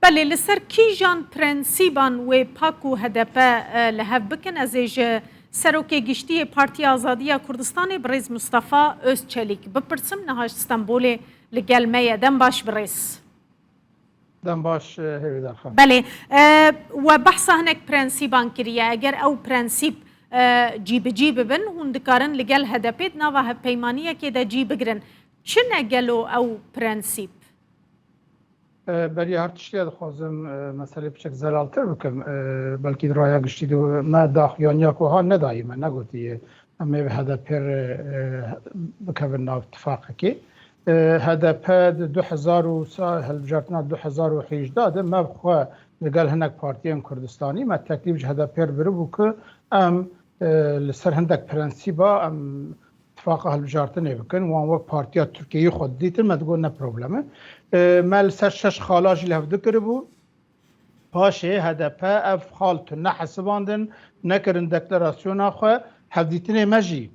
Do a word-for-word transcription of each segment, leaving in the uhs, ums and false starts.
Belê, li ser kîjan prensîban wê PAK û H D P, e, li hev bikin? Ez ê ji Serokê Giştî yê Partiya Azadiya Kurdistanê, birêz Mustafa Özçelîk, bipirsim. Niha ji Stenbolê li gel me ye. Dem baş, birêz. Dem baş, e, Hêvîdar Xan. Belê, e, we behsa hinek prensîban kiriye. Eger ew prensîp, e, cîbicî bibin, hûn dikarin li gel H D P di nava hevpeymaniyekê de cî bigirin. Çi ne gelo ew prensîp? E, beriya her tiştî dixwazim, e, meselê piçek zelaltir bikim. E, belkî di raya giştî de me daxuyaniya ku ha nedayî me, negotiye. Em ê bi H D P re, e, bikevin nav tifaqekê. E, H D P di du hezar û sa-, hilbijartina du hezar û hejda de me bi xwe li gel hinek partiyên Kurdistanî me teklîf ji H D P re biribû ku em, e, li ser hindek prensîba em tifaqa hilbijartinê bikin. Wan wek partiya Tirkiyeyê xwe didîtin, me digot ne problem e. E, me li ser şeş xala jî li hev dikiribû. Paşê H D P ev xal tune hesibandin, nekirin deklarasyona xwe, hevdîtinê me jî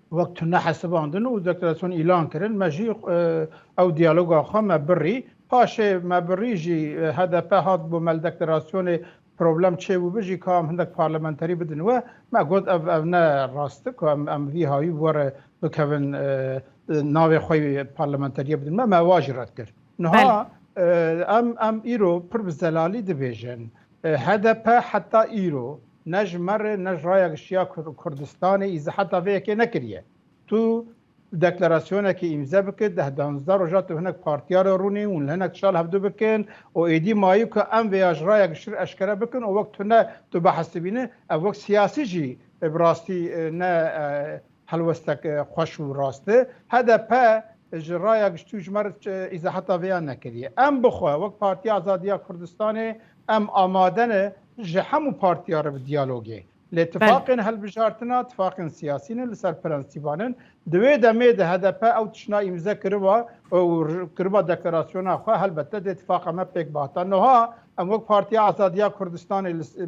wek tune hesibandin û deklarasyon îlan kirin. Me jî, e, ew diyaloga xwe me birî. Paşê me birî jî, e, H D P hat bo me li deklarasyonê problem çêbû bi jî ka em hindek parlamenterî bidin we. Me got ev, ev ne rast e ku em, em vî hawî bi we re bikevin, e, navê xwe yê parlamenteriyê bidin me. Me wa jî red kir. Niha, Belê. e, em, em îro pir bi zelalî dibêjin. E, H D P heta îro ne ji me re ne ji Raya Giştî ya Kur-, Kurdistanê îzaheta vê yekê nekiriye. Tu deklarasyonekê îmze bike, deh danzdeh roja tu hinek partiya re rûnî, hûn li hinek tişa li hevdu bikin û êdî mayî ku em vê ya ji Raya Giştî re eşkere bikin û wek tune tu behesibîne, ev wek siyasî jî, e, bi rastî, e, ne, e, helwestek, e, xweş û rast e. H D P ji Raya Giştî û ji me re, e, îzaheta vê ya nekiriye. Em bi xwe wek Partiya Azadiya Kurdistanê em amade ne ji hemû partiya re bi diyalogê. Lê Belê. tifaqên hilbijartina, tifaqên siyasî ne, li ser prensîban in. Di wê demê de H D P ew tişna îmze kiriba û r-, kiriba deklarasyona xwe, helbette dê tifaqa me pêk bihata. Niha em wek Partiya Azadiya Kurdistanê li s-,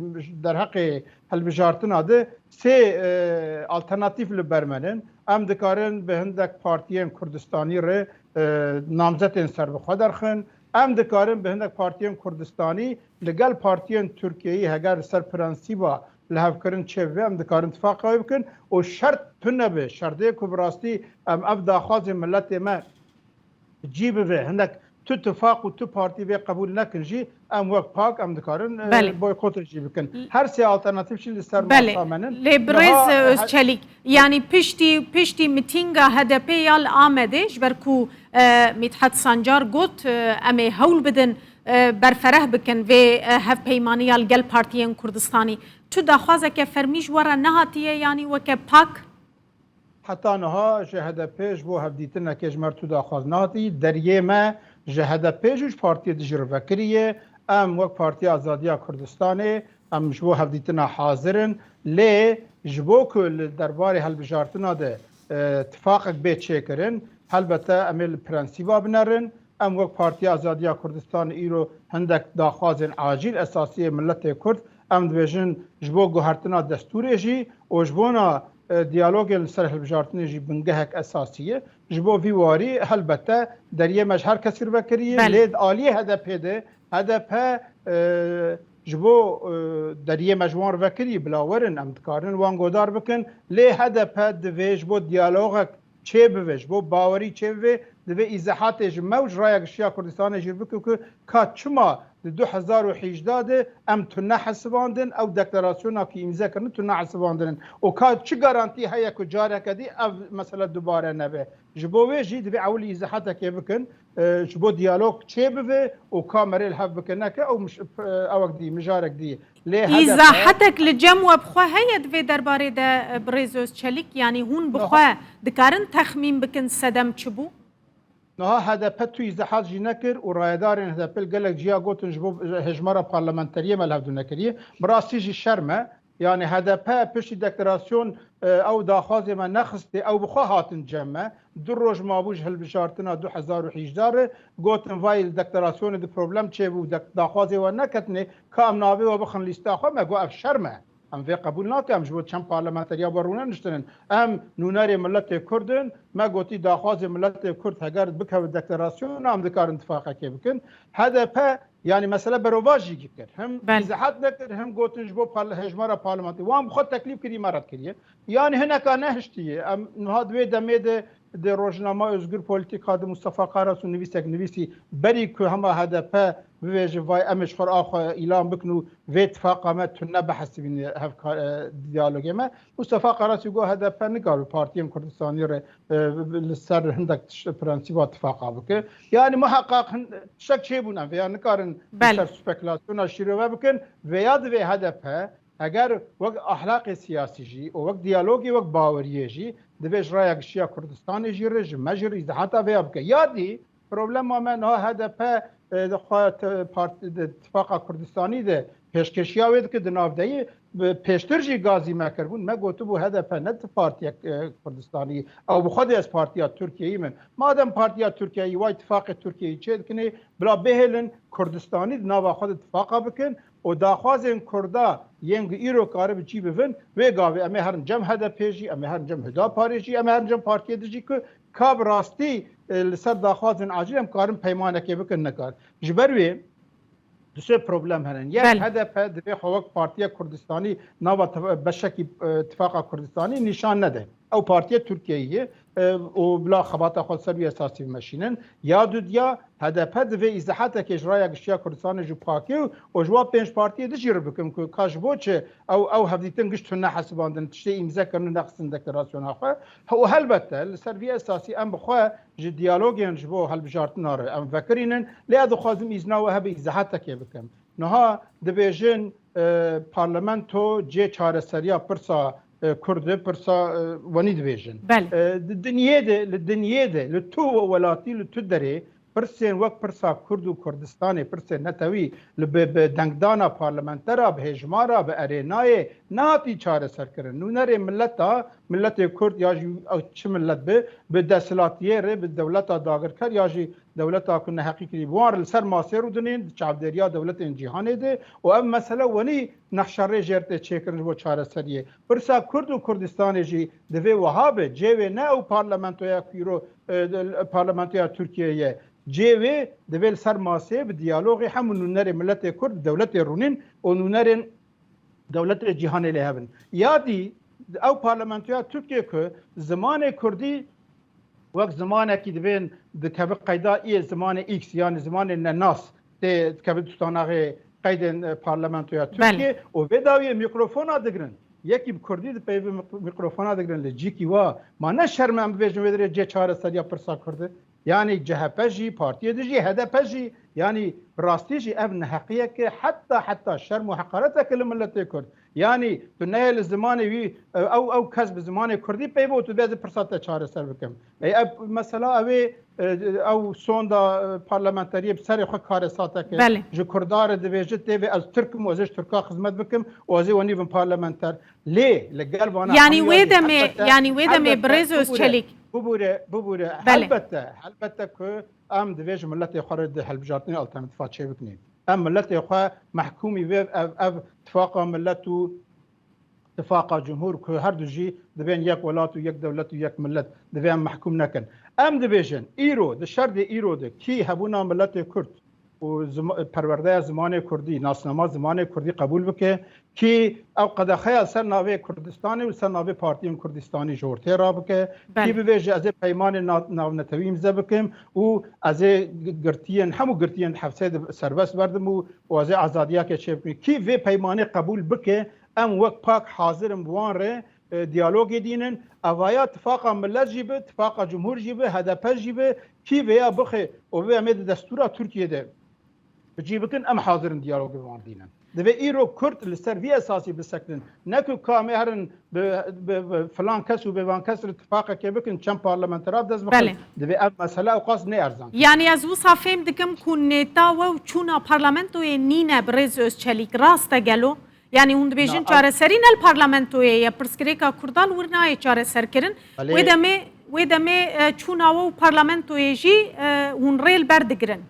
derheqê hilbijartina de sê, e, alternatîf li ber me nin. Em dikarin bi hindek partiyên Kurdistanî re, e, namzetên serbixwe derxin. Em dikarin bi hindek partiyên Kurdistanî li gel partiyên Tirkiyeyî heger li ser prensîba lihevkirin çêbibe, em dikarin tifaqa wê bikin û şert tune be. Şerdê ku bi rastî em ev daxwazê miletê me cî bibe, hinek tu tifaq û tu partî vê qebûl nekin jî, em wek PAK em dikarin, e, Belê. boykotê jî bikin. Her sê alternatîf jî li ser Belê. masa me nin. Lê birêz Niha, e, Özçelîk, yanî piştî, piştî mitînga H D P ya li Amedê, ji ber ku, e, Mîthet Sancar got, e, em ê hewl bidin, e, berfereh bikin vê, e, hevpeymaniya li gel partiyên Kurdistanî. Tu daxwazeke fermî ji we re nehatiye, yanî weke PAK? Heta niha ji H D P ji bo hevdîtinekê ji me re tu daxwaz nehatî. Deriyê me ji H D P jî û ji partiyê dijî re vekirî ye. Em wek Partiya Azadiya Kurdistanê, em ji bo hevdîtina hazir in. Lê ji bo ku li derbarê hilbijartina de, e, tifaqek bê çêkirin, helbete em ê li prensîba binerin. Em wek Partiya Azadiya Kurdistanê îro hindek daxwazên acîl esasî yê miletê Kurd, em dibêjin ji bo guhertina destûrê jî û ji bona, e, diyalogên li ser hilbijartinê jî bingehek esasî ye. Ji bo vî warî helbette deriyê me ji her kesî re vekirî ye. Belê. Lê di aliyê H D P de, H D P, e, ji bo, e, deriyê me ji wan re vekirî, bila werin, em dikarin wan godar bikin. Lê H D P divê ji bo diyalogek çêbibe, ji bo bawerî çêbibe, divê îzehatê ji me û ji Raya Giştî ya Kurdistanê jî bike ku ka çima di du hezar û hejda de em tune hesibandin, ew deklarasyona ku îmze kirin tune hesibandin û ka çi garantî heye ku careke dî ev mesele dubare nebe. Ji bo wê jî divê ewilî îzehatekê bikin, e, ji bo diyalog çêbibe û ka merê li hev bike neke ew mij-, e, ewek dî, mijarek dî. Lê H D P Îzahetek li cem we bi xwe heye di vê derbarê de, e, birêz Özçelîk? Yanî hûn bi Niha xwe dikarin texmîn bikin sedem çi bû? Niha H D P tu îzahat jî nekir û rayedarên H D P li gelek ciya gotin ji bo hejmara parlamenteriyê me li hevdu nekiriye. Bi rastî jî şerm e. Yanî H D P piştî deklarasyon, e, ew daxwazê me nexistê, ew bi xwe hatin cem me. Du roj mabû ji hilbijartina du hezar û hejda re gotin vay li deklarasyonê de problem çêbû, dek-, daxwazê we neketinê, ka em navê we bixin lîsta xwe, me got ev şerm e. Em vê qebûl nakin, em ji bo çend parlamenteriya we rûneniştinin. Em nûnerê miletê Kurd in, me gotî daxwazê miletê Kurd heger bikeve deklarasyona, em dikarin tifaqekê bikin. H D P Yani mesele berovajî kir. Hem Belê. izahat nekir, hem gotin ji bo parl-, hejmara parlamentê. Wan bi xwe teklîf kirî, me red kiriye. Yani hineka nehiştiye. Em niha di wê demê de di rojnama Özgür Politika de Mustafa Karasu nivîsek nivîsî, berî ku hema H D P bivêje vay em ê ji xwe re axwe îlan bikin û vê tifaqa me tune bihesibîne hevka-, e, diyalogê me. Mustafa Karasu got H D P nikare partiyên Kurdistanî re, e, li ser hindek tişt, prensîba tifaqa bike. Yani muheqaq hin-, tiştek çêbûn em vêya nikarin li Belê. ser spekulasyona şîrove bikin. Vêya divê H D P eger wek ahlaqê siyasî jî û wek diyalogê, wek baweriyê jî divê ji raya giştiya Kurdistanê jî re, ji me jî re îzahata vêya bike. Ya dî problema me niha H D P, e, di xwe ti-, part-, di tifaqa Kurdistanî de pêşkêşiya wê dike di nav de yî. Bi-, pêştir jî gazî me kiribûn, me gotibû H D P ne ti partiyek, e, Kurdistanî, ew bi xwe dê ez partiya Tirkiyeyî min. Madem partiya Tirkiyeyî way tifaqê Tirkiyeyî çê dikinê, bila bihêlin Kurdistanî di nava xwe de tifaqa bikin û daxwazên Kurda yên ku îro karibe cî bivin, wê gavê em ê herin cem H D P jî, em ê herin cem Hudaparê jî, em ê herin cem partiyê dijî ku ka bi rastî, e, li ser daxwazên acîl em karin peymanekê bikin, nekar. Ji ber wê du sê problem hene. Yek, Belê. H D P divê xwe wek partiya Kurdistanî nava tif-, beşekî, e, tifaqa Kurdistanî nîşan nede. Ew partiya Tirkiyeyê ye, e, û bila xebata xwe ser wî esasî bimeşînin. Ya dudiya, H D P divê îzahatekê ji raya giştiya Kurdistanê ji pakê û, û ji wa pênc partiyê dijî re bikin ku ka ji bo çi ew, ew hevdîtin giş tune hesibandin, tiştê îmze kirin û nexistin deklarasyona xwe. He, û helbette li ser vî esasî em bi xwe ji diyalogên ji bo hilbijartina re em vekirînin, lê ez dixwazim îzna we hebe îzahatekê bikim. Niha dibêjin, e, parlamento cê çareseriya pirsa, e, Kurd e, pirsa, e, wenî dibêjin. Belê. E, di dinyê de, li dinyê de, li tu welatî, li tu derê pirsên wek pirsa Kurd û Kurdistanê, pirsên netewî li bi, bi dengdana parlamentera, bi hêjmara, bi erênayê nehatî çareserkirin. Nûnerê mileta, miletê Kurd ya jî ew çi milet bi, bi desthilatiyê re, bi dewleta dagirker ya jî dewleta ku neheqî kirî, bi wan re li ser masê rûdinên di çavdêriya dewletên cîhanê de û ev mesele wenî nexşerêj jê re tê çêkirin ji bo çareseriyê. Pirsa Kurd û Kurdistanê jî divê wiha be, cê wê ne ew parlamentoya ku îro, e, parlamentoya Tirkiyeyê ye. Cê wê divê li ser masê bi diyalogê hemû nûnerê miletê Kurd bi dewletê rûnîn û nûnerên dewletê cîhanê lê hebin. Ya dî ew parlamentoya Tirkiyê ku zimanê Kurdî wek zimanekî dibên dikeve qeyda iyê zimanê X, yanî zimanê nenas tê dikeve tutanaxê qeydên, e, parlamentoya Belê. Tirkiyê û vê dawiyê mîkrofona digirin. Yekî bi Kurdî dipeyve mîk-, mîkrofona digirin li cîkî wa. Ma ne şerm e em bibêjin wê dirê cê çareseriya pirsa Kurd e? Yanî C H P jî, partiyê din jî, H D P jî, yanî bi rastî jî ev neheqiyek e, heta, heta şerm û heqaretek e li miletê Kurd. Yanî tu nehê li zimanê wî, ew, ew kes bi zimanê Kurdî peyve û tu bê ez ê pirsa te çareser bikim. Ey ev mesela ew ê, e, ew sonda, e, parlamenteriyê bi serê xwe karesatek e. Belê. Ji Kurda re dibêje tê vê ez Tirk im û ez ê ji Tirka xizmet bikim û ez ê wenî bim parlamenter. Lê li gel vana Yanî hemûya wê jî demê, helbete, yanî wê demê helbete, birêz bibûre, Özçelîk. Bibûre, bibûre. Belê. Helbete, helbete ku em divê ji miletê xwe re di hilbijartinê alternatîfa çêbikinê. Em miletê xwe mehkûmî vê ev, ev tifaqa milet û tifaqa cumhur ku her du jî dibên yek welat û yek dewlet û yek milet, divê em mehkûm nekin. Em dibêjin, îro, di şerdê îro de kî hebûna miletê Kurd û zima-, perwerdeya zimanê Kurdî, nasnama zimanê Kurdî qebûl bike, kî ew qedexeya ser navê Kurdistanê û ser navê partiyên Kurdistanî ji ortê rabike, kî Belê. bibêje ez ê peymanê na-, navnetewî îmze bikim û ez ê g-, girtiyên, hemû girtiyên hepsê de serbest berdim û, û ez ê azadiyeke çêbikim. Kî vê peymanê qebûl bike, em wek pak hazir in bi wan re, e, diyalogê dînin. Evaya tifaqa milet jî bi, tifaqa cumhur jî bi, H D P jî bi, kî vêya bixe û bê em ê di destûra Tirkiyê de bi cî bikin, em hazir in diyalogê bi wan dînin. Divê îro Kurd li ser vî esasî bisekinin. Ne ku ka em ê herin bi, bi, bi filan kes û bi van kes re tifaqekê bikin, çend parlamentera bi dest bixin. Belê. Divê ev mesele ewqas ne erzan. Yanî ez wisa fêm dikim ku nêta we û çûna parlamentoyê nîne birêz Özçelîk. Rast e gelo? Yanî hûn dibêjin Na, ev çareserî ne li parlamentoyê ye, pirsgirêka Kurdan wir nayê çareserkirin. Belê. Wê demê, wê demê, e, çûna we û parlamentoyê jî, e, hûn rê li ber digirin.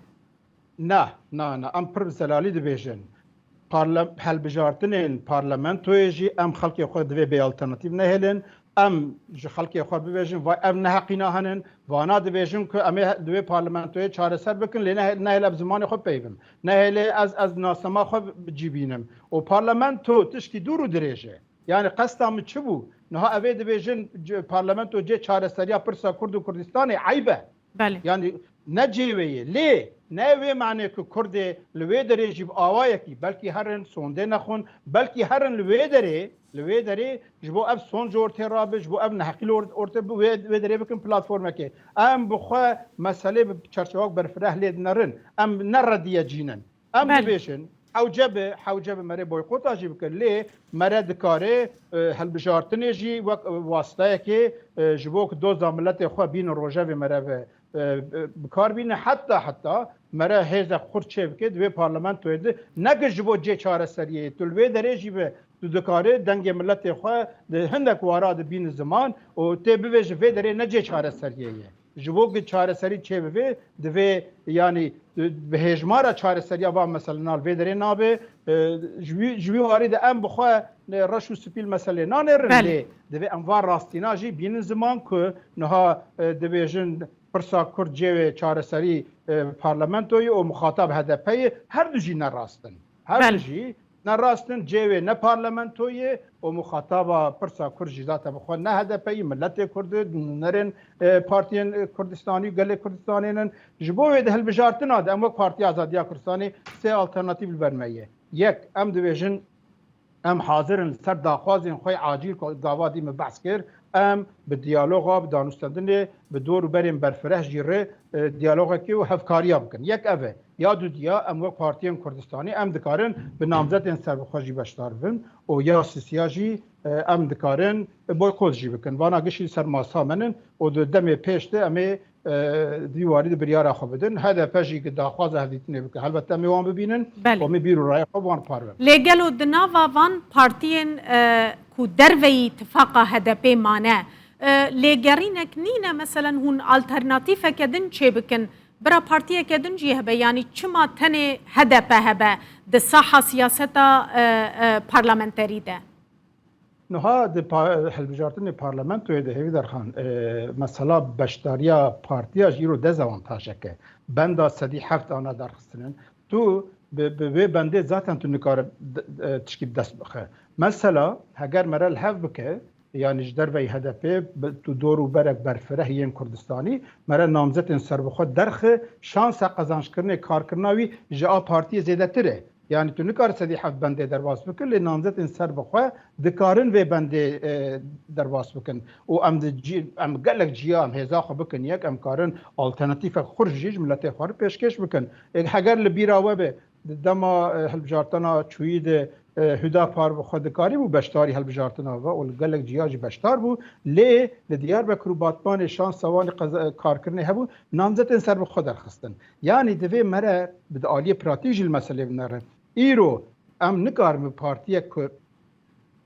Na, na, na. Em pir bi zelalî dibêjin. Parle-, helbijartinên parlamentoyê jî em xelkê xwe divê bê alternatîf nehêlin. Em ji xelkê xwe bibêjin, va ev neheqîna henin, vana dibêjin ku em ê li wê parlamentoyê çareser bikin, lê ne, nehêle bi zimanê xwe peyvim. Nehêle ez, ez nasnama xwe bi cî bînim. Û parlamento tişkî dûr û dirêj e. Yani qesta min çi bû? Niha ev ê dibêjin c-, parlamento cê çareseriya pirsa Kurd û Kurdistanê, eyb e. Belê. Yani ne cê wê ye. Lê ne wê manê ku Kurdê li wê derê jî bi awayekî, belkî herin sondê nexwin, belkî herin li wê derê, li wê derê ji bo ev sond ji ortê rabe, ji bo ev neheqî li or-, ortê bi wê, wê derê bikin platformekê. Em bi xwe meselê bi çerçevak berfireh lê dinerin. Em ne rediye cînin. Em Belê. dibêjin, hewce bi, hewce bi mere boykota jî bikin. Lê mere dikare, e, hilbijartinê jî wek, e, wasiteyekê, e, ji bo ku doza miletê xwe bînin rojevê mere bi, e, e, bi kar bîne. Heta, heta mere hêzek xurt çê bike di wê parlamentoyê de. Neke ji bo cê çareseriyê. Tu li wê derê jî bi, tu dikarî dengê miletê xwe di hindek wara de bîne ziman û tê bibêje vê derê ne cê çareseriyê ye. Ji bo ku çareserî çêbibe, divê, yanî, bi hêjmara çareseriya van meselena li vê derê nabe. E, ji wî, ji wî warî de em bi xwe, e, reş û spî li meselê nanêrin. Belê. Lê divê em van rastîna jî bînin ziman ku niha, e, dibêjin pirsa Kurd cê wê çareserî, e, parlamentoyê û muxatab H D P ye, her du jî ne rast in. Her du Belê. jî ne rast in, cê wê ne parlamentoyê û muxataba pirsa Kurd jî zaten bi xwe ne H D P yî, miletê Kurd e, nûnerên, e, partiyên, e, Kurdistanî û gelê Kurdistanê nin. Ji bo wê di hilbijartina de em wek Partiya Azadiya Kurdistanê sê alternatîf li ber me ye. Yek, em dibêjin, em hazir in li ser daxwazên xwe acîl ku gava dî min behs kir, em bi diyaloga, bi danûstendinê, bi dor û berên berfireh jî re, e, diyalogekê û hevkariya bikin. Yek ev e. Ya dudiya, em wek partiyên Kurdistanê em dikarin bi namzetên serbixwe jî beşdar bibin û ya sisiya jî, e, em dikarin boykot jî bikin. Vana gişî li ser masa me nin û di demê pêş de em ê, e, di vî warî de biryara xwe bidin. H D P jî ki daxwaza hevdîtinê bike, helbet em ê wan bibînin Belê. û em ê bîr û raya xwe bi wan parve bikin. Lê gelo di nava van partiyên, e, ku derveyî tifaqa H D P mane, e, lêgerînek nîne, meselen hûn alternatîfeke din çêbikin? Bira partiyeke din jî hebe, yanî çima tenê H D P hebe di saha siyaseta, e, e, parlamenterî de? Niha di pa-, hilbijartinê parlamentoyê de, Hêvîdar Xan, e, mesela beşdariya partiya jî îro dezavantajek e. Benda sedî heft ana derxistinin. Tu bi, bi vê bendê zaten tu nikare d-, e, tişkî bi dest bixe. Mesela heger mere li hev bike, yanî ji derveyî H D P, bi, tu dor û berek berfireh yên Kurdistanî, mere namzetên serbixwe derxi, şansa qezanckirinê, karkirina wî ji a partiyê zêdetir e. Yanî tu nikarî sedî heft bendê derbas bikir, lê namzetên serbixwe dikarin vê bendê, e, derbas bikin. Û em di cî-, em gelek ciya em hêza xwe bikin yek, em karin alternatîfek xurt jî ji miletê xwe re pêşkêş bikin. E, heger li bîra we be, di dema, e, hilbijartina çûyî de, e, Hüdapar bi xwe dikarîbû beşdarî hilbijartina ve û li gelek ciya jî beşdar bû, lê li Diyarbekir û Batmanê şansa wan qeza-, karkirinê hebû, namzetên serbixwe derxistin. Yanî divê mere bi di aliyê pratîk jî li meselê binerin. Îro em nikarin bi partiyek ku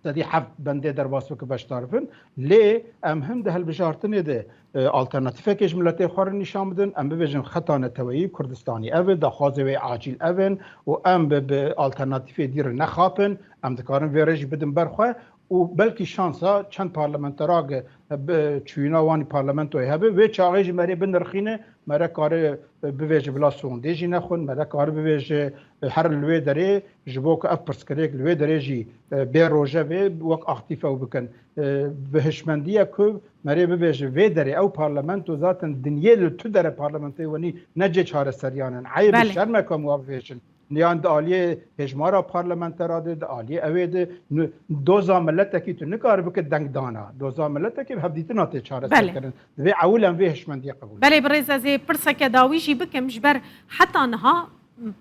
sedî heft bendê derbas bike beşdar bin, lê em him di hilbijartinê de, e, alternatîfekê ji miletê xwe re nîşan bidin, em bibêjin xeta neteweyî Kurdistanî ev e, daxwazê wê acîl ev in û em bi, bi alternatîfê dî re nexapin, em dikarin vê rê jî bidin ber xwe û belkî şansa çend parlamenterag bi çûyîna wan ê parlamentoyê hebe, wê çaxê jî merê binirxîne, mere kare bivêje bila sondê jî nexwin, mere kare bivêje, e, herin li wê derê, ji bo ku ev pirsgirêk li wê derê jî, e, bê rojevê wek aktîf ew bikin. E, bi hişmendiye ku merê bibêje vê derê ew parlamento zaten dinyê li tu dere parlamentoyê wenî ne cê çareseriyan in. Eyb Belê. şerm e ku em wa bivêjin. Yan di aliyê hêjmara parlamentera de, di aliyê ewê de, nu-, doza miletekî tu nikare bike dengdana. Doza miletekî bi hevdîtina tê çareser Belê. kirin. Divê ewil em vê hişmendiyê qebûl Belê, birêz, ez ê pirseke dawî jî bikim, ji ber heta niha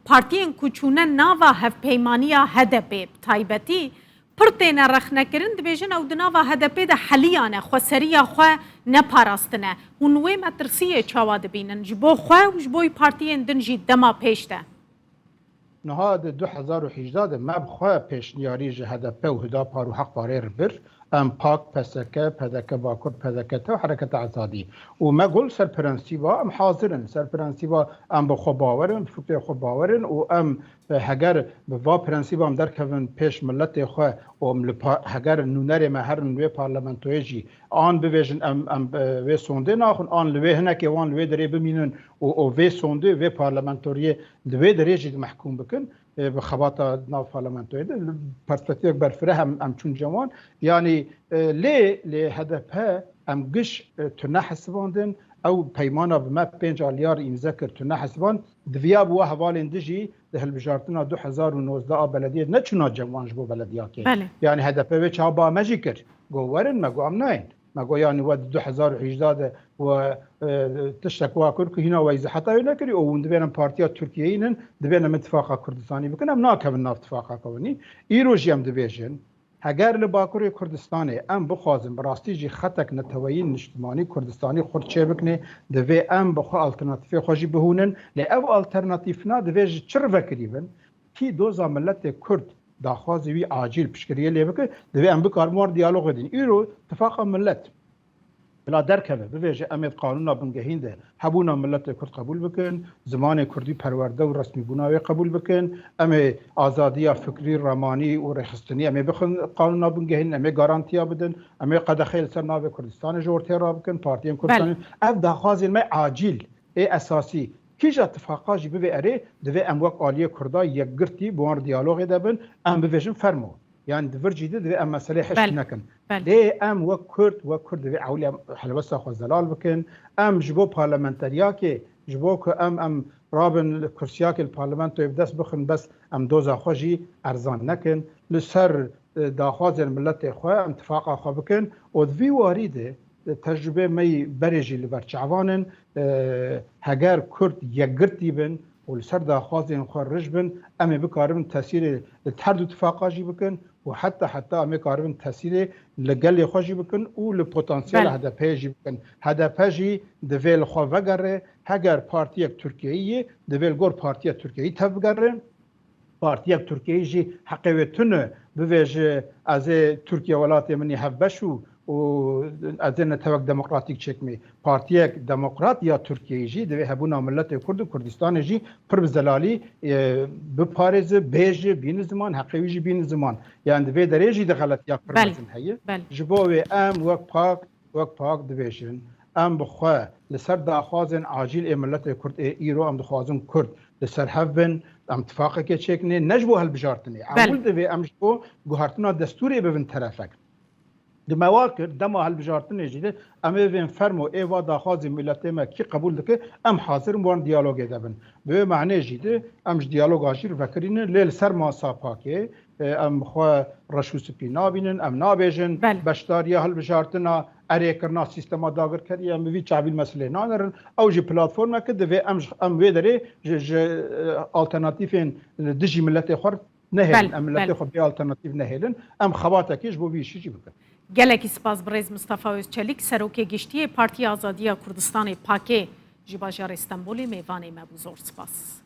partiyên ku çûne nava hevpeymaniya H D P bi taybetî pir têne rexnekirin, dibêjin ew di nava H D P de heliyane, xweseriya xwe neparastine. Hûn wê metirsiyê çawa dibînin? Ji bo xwe û ji bo partiyên din jî dema pêş de? Niha di du hezar û hejdeh de me bi xwe pêşniyarî ji H D P û Hüdapar û Hak Parê re bir. Em pak, P S K, P D K Bakur, P D K T û Hereketa Azadî. Û me got ser prensîba em hazir in. Ser prensîba em bi xwe bawer in, bi fikrê xwe bawer in û em, e, heger bi va prensîba em derkevin pêş miletê xwe û em li pa-, heger nûnerê me herin wê parlamentoyê jî an bibêjin em, em, e, wê sondê naxin, an li wê hinekê wan li wê derê bimînin û, û vê sondê, vê parlamentoriyê li wê derê jî mehkûm bikin, e, bi xebata nav parlamentoyê de, li perspektîfek berfireh em, em çûn cem wan. Yanî, e, lê, lê H D P em giş, e, tune hesibandin, ew peymana bi me pênc aliyar îmze kir, tune hesiband, diviya bi wa hevalên dijî di hilbijartina du hezar û nozdeh a belediyê neçûna cem wan ji bo belediyakê. Belê. Yanî H D P wê çawa ba me jî kir. Got werin, me got em nayên. Me got, yanî we di du hezar û hejdeh de we, e, tiştek wa kir ku hîna we îzaheta wê nekirî û hûn dibêne partiya Tirkiyeyî nin, dibêne min tifaqa Kurdistanî bikin, em nakevin nav tifaqa Kurdistanî. Îro jî em dibêjin, heger li Bakurê Kurdistanê em bixwazin bi rastî jî xetek neteweyî niştimanî Kurdistanî xurt çêbikinê, divê em bi xwe alternatîfê xwe jî bihûnin. Lê ev alternatîfna divê ji çi rivekirî bin? Kî doza miletê Kurd daxwazê wî acîl piştgiriyê lê bike, divê em bikarin wan diyalogê din. Îro tifaqa milet bila derkeve, bivêje, em ê di qanûna bingehîn de hebûna miletê Kurd qebûl bikin, zimanê Kurdî perwerde û resmîbûna wê qebûl bikin, em ê azadiya fikrî, ramanî û rêxistinî em ê bixin qanûna bingehîn, em ê garantiya bidin, em ê qedexeyê li ser navê Kurdistanê ji ortê rabikin, partiyên Kurdistanê. Ev daxwazên me acîl ê esasî. Kîja tifaqa jî bivê erê, divê em wek aliyê Kurda yekgirtî bi wan diyalogê de bin, em bivêjin fermo. Yanî di vir jî de divê em meseleyê hişk nekin. Lê em wek Kurd, wek Kurd divê ewlî em helwesta xwe zelal bikin. Em ji bo parlamenteriyakê, ji bo ku em, em rabin li kursiyakê li parlamentoyê bi dest bixin, bes em doza xwe jî erzan nekin. Li ser, e, daxwazên miletê xwe em tifaqa xwe bikin û di vî warî de, e, tecrûbê me yî berê jî li ber çavan in. E, heger Kurd yekgirtî bin û li ser daxwazên xwe rij bin, em ê bikaribin tesîrê li her du tifaqa jî bikin û heta heta em ê karibin tesîrê li gelê xwe jî bikin û li potansiyela H D P'yê jî bikin. H D P jî divê li xwe vegere, heger partiyek Tirkiyeyî ye, divê li gor partiya Tirkiyeyî tevbigere. Partiyek Tirkiyeyî jî heqê wê tune bivêje, ez ê Tirkiye welatê min î hevbeş û, û ez ê netewek demokratîk çêkimê. Partiyek demokrat ya Tirkiyeyî jî divê hebûna miletê Kurd û Kurdistanê jî pir bi zelalî, e, biparêze, bêje, bîne ziman, heqê wî jî bîne ziman. Yanî di vê derê jî de xeletiya pir mezin heye. Ji bo wê em wek pak, wek pak dibêjin, em bi xwe li ser daxwazên acîl ê miletê Kurd ê îro em dixwazin Kurd li ser hev bin, em tifaqekê çêkinê, ne ji bo hilbijartinê. Ewil divê em ji bo guhertina destûrê bibin terefek. Di me wa kir, dema hilbijartinê jî de em ê vên fermo ê va daxwazê miletê me kî qebûl dike, em hazir in wan diyalogê de bin. Bi wê manê jî de em ji diyaloga jî rivekirînin, lê li ser masa pakê, e, em xwe reş û spî nabînin, em nabêjin beşdariya hilbijartina erêkirina sîstema dagirkeriyê, em bi vî çavî li meselê nanerin. Ew jî platformeke divê em ji, em wê derê ji, ji, e, alternatîfên li dijî miletê xwe nehêlin, em miletê xwe bê alternatîf nehêlin, em xebatekê ji bo vî îşî jî bikin. Gelekî spas birêz Mistefa Özçelik, Serokê Giştî yê Partiya Azadiya Kurdistanê, pakê, ji bajarê Stenbolê mêvanê me bû. Zor spas.